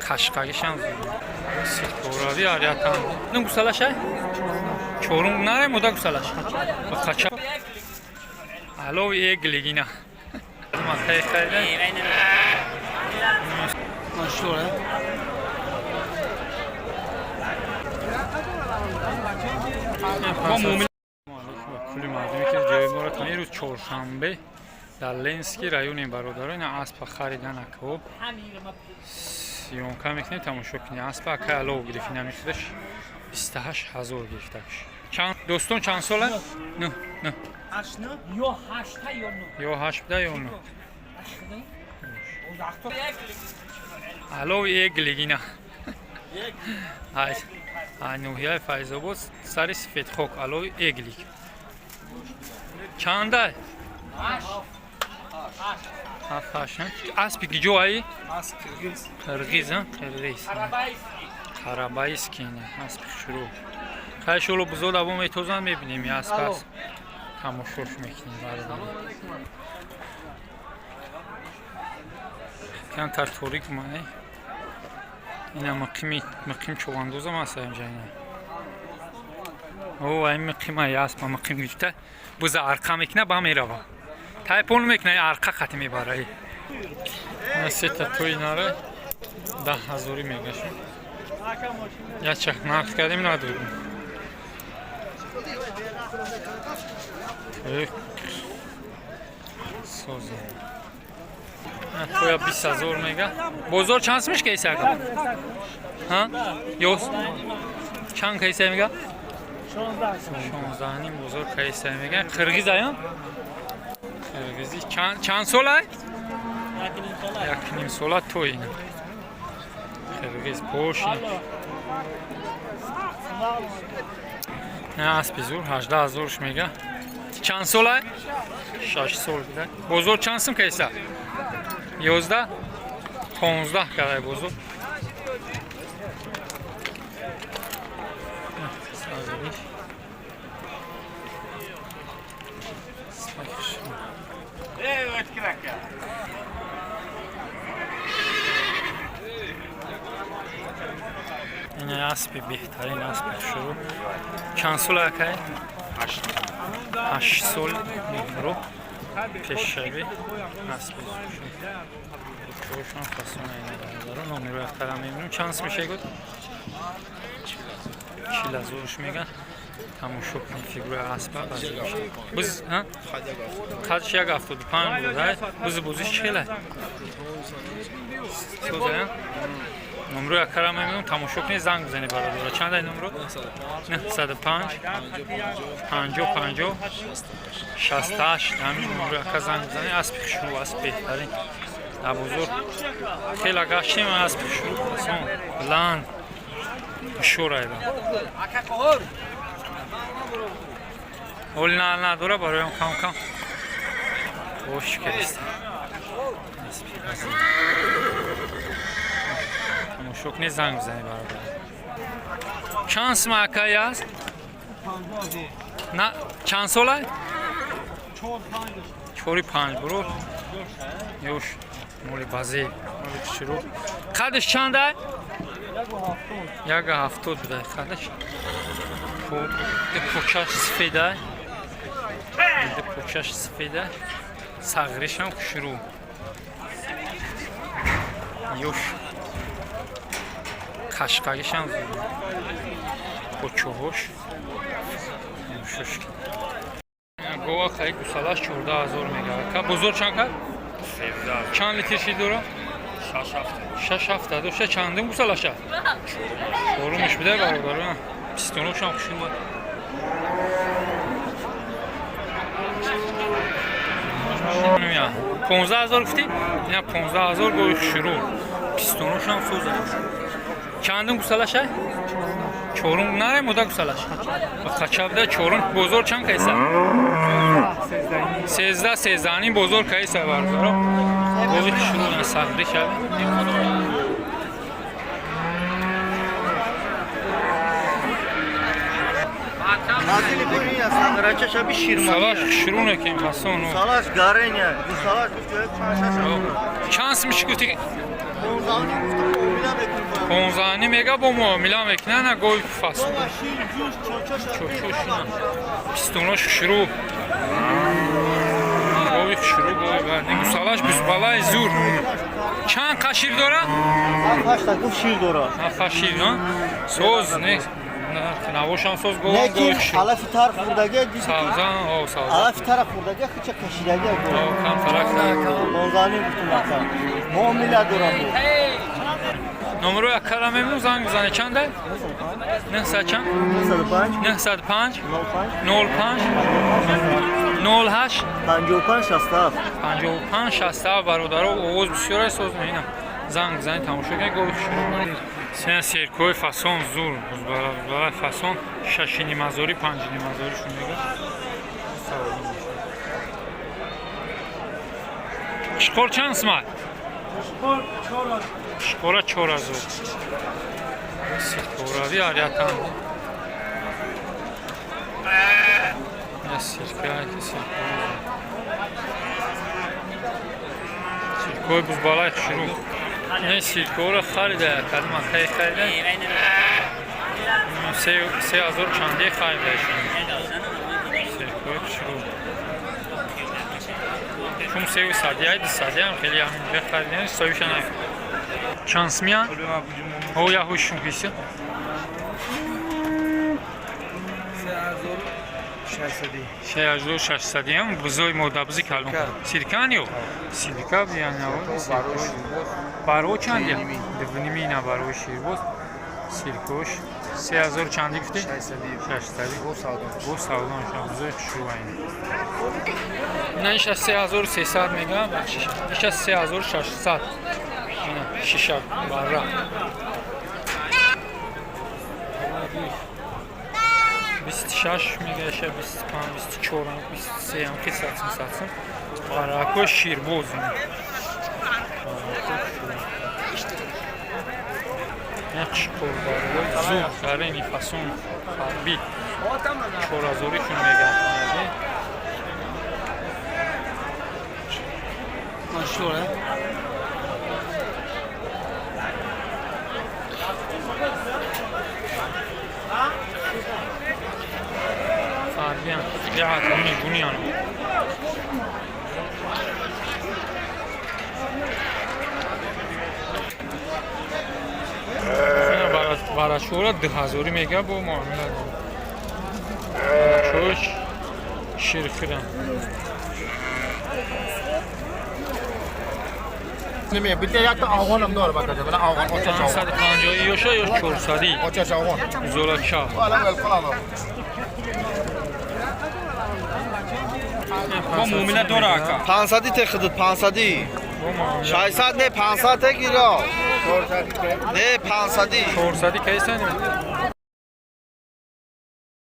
Қашқагишам ситорави ариятан. Ну, гусалашай? Чорум наре мода гусалаш. Қача. Алови эглигина. Макай хайда. Машура. Бо муъмин кулли мардуме, ки ҷои моро та ирӯз чоршанбе дар Ленинский райони, бародаро, ина аспа харидан акоб съёмка мекунем, тамошо кунем. Аспа акай алов гирифт, ина мехудаш 28 000 гирифтакш. Чанд дӯстон, чанд сола? Ну ну. Ё ҳашта, ё ну. Ё ҳашт буда, ё ну. Алови эглигина ай ноҳияи Файзобод, сари Сифедхок, алови эглик чандай? Ҳафт, ҳашт. Аспи гиҷо аи? Қирғиз, қирғиз, қарабайский аспи хушрӯ. Хай, шоло бузод аво метозанд, мебинем, асп аст, тамошош мекунем, бародар. Камтар торик май. Ина муқими, муқим чӯғандозам аст инҷа ина. О, ай муқима аспа муқим гирифта, буза арқа мекуна, ба мерава. Тайпон мекуна, арқа қати мебара. Ина сета тои нара 10 ҳазорӣ мегашем. Яча нарх кардем, надодем. Тои соза. Тоя 20 000 мега. Бозор чанд сумиш кейса ака? Ҳа? Ёс? Чанд кейса мега? 16 ним бозор кейса мега. Қирғиз ая? Қирғизи чанд сол ай? 1,5 сола той ина. Қирғиз поши. Не, аспи зур 18 000 мега. Чанд сол ай? 6 сол буда. Бозор чанд сум кейса? 11, 15 карай бозор. Сазидиш. Спакиш. Ин аспи беҳтарин, аспи хушрӯ. Чанд сол акай? 8 сол меҳру пешшавӣ аспи хушрӯшон фасона ина, бародаро. Номеро яктара мебинем. Чанд сум мешавад? 40 ҳазорш меган. Тамошо кунед фигураи аспа. Буз қадш 1,75 буд. Бузи бузиш чӣ хеле созая. Номро якара мебинем, тамошо кунед, занг бизанед, бародаро. Чандай номро? 905 50 50 68. Ҳамин номро яка занг бизанед. Аспи хушрӯ, асп беҳтарин дар бозор. Хеле гаштем, аспи хушрӯ, фасон, баланд, ҳушёрайба. Ҳоли на надора, бароям кам кам бош кест. Аспи азим. Тамошо кунед, занг бизанед, бародар. Чанд сум акай аст? На, чанд сола? Чори панҷ буро. Ёш, моли базе, моли хушрӯ. Қадаш чандай? 1,70 будай қадаш. Пӯчаш сафедай. Пӯчаш сафеда. Сағришам хушрӯ. Ёш. Қашқагишам почоҳош. Шуш. Гова хай гусалаш 14 000 мега. Ка бозор чанд кард? Чанд литр шир дора? Шаш ҳафта дошта. Чандум гусалаша? Чорумаш буда, бародар. Пистоношам хушрӯ. 15 000 гуфтӣ? Ина 15 000 гови хушрӯ. Пистоношам соза. Чандум гусалаша? Чорум наре мода гусалаш. Қача буда чорум. Бозор чанд кайса? 13, 13 ним бозор кайса, бародаро. Гови хушрӯ на сағри шаве. Назили бури аст, рача шаби ширмани. Гусалаш хушрӯ некем фасон. Гусалаш гареня, гусалаш гуфт 5 6. Чанд сумиш гуфтӣ? 15 гуфтам. 15 мега бо муомила мекунад, на гови фасон. Чочошина. Пистонош хушрӯ. Гови хушрӯ, гови бад. Гусалаш бузбалаи зур. Чанд қа шир дора? 7-8 гуфт шир дора. 7 шир, на? Соз, не? Навошам соз говам гови Лекин хушрӯ. алафи тар хӯрдагӣ Савзан, о, савзан. Алафи тар хӯрдагӣ хича кашидагӣ. О, кам тарак. 15 гуфтум ака. Муомила дора бу. Номеро яккара мемну занг бизане чанда? 900 чанд? 905 905 05 05 08 55 67. 55 67. Бародаро, овоз бисёр аст, соз меинам. Занг бизанед, тамошо кунед, гови хушрӯ. Сена серкои фасон зур, бузбала фасон шашинимазорӣ, панҷинимазорӣ шун мега. Шқор чанд сумат? Шқора 4000. Сиркорави ариятан. Я сирка, сиркора. Сиркои бузбалаи хушрӯ. Не сиркора харида, кадом акаи харида? 3000 чанде харида шун. Сиркои хушрӯ. Шум сеу садияй, ду садиям хеле ҳаминҷа харида, союша на. Чанд смия? О, я ҳушум киси. 6600 бузои модабузи калон. Сиркан ё? Сирка бияна. Баро чанд я? Дувнимина барои ширбоз. Сиркош 3000 чанди гуфти? 600. Бо савдо мешавад. Бузои хушрӯ ин. На иша 3300 мега, бахшиш. Иша 3600. Ина шиша бара. 26 мега, иша 25, 24, 23 ам ки сатсим сатсим. Барако ширбоз. Нақш корбарой зур гарени фасон фарби 4000 шун мега. Машура. Фарбиан ҷаҳат мегуниан. Барашора 2000 мега бо муомила дорад. Барашош ширхирам. نمیه بیده یک تا آقان هم داره بکشه ولی آقان آچش آقان 550 ёша ё 400 آچش آقان золача. حالا بالکل آقا Бо муомила дора ака. 500 те худут 500. Бо муомила. 600 не 500 те гиро. Не 500. 400 кайсани?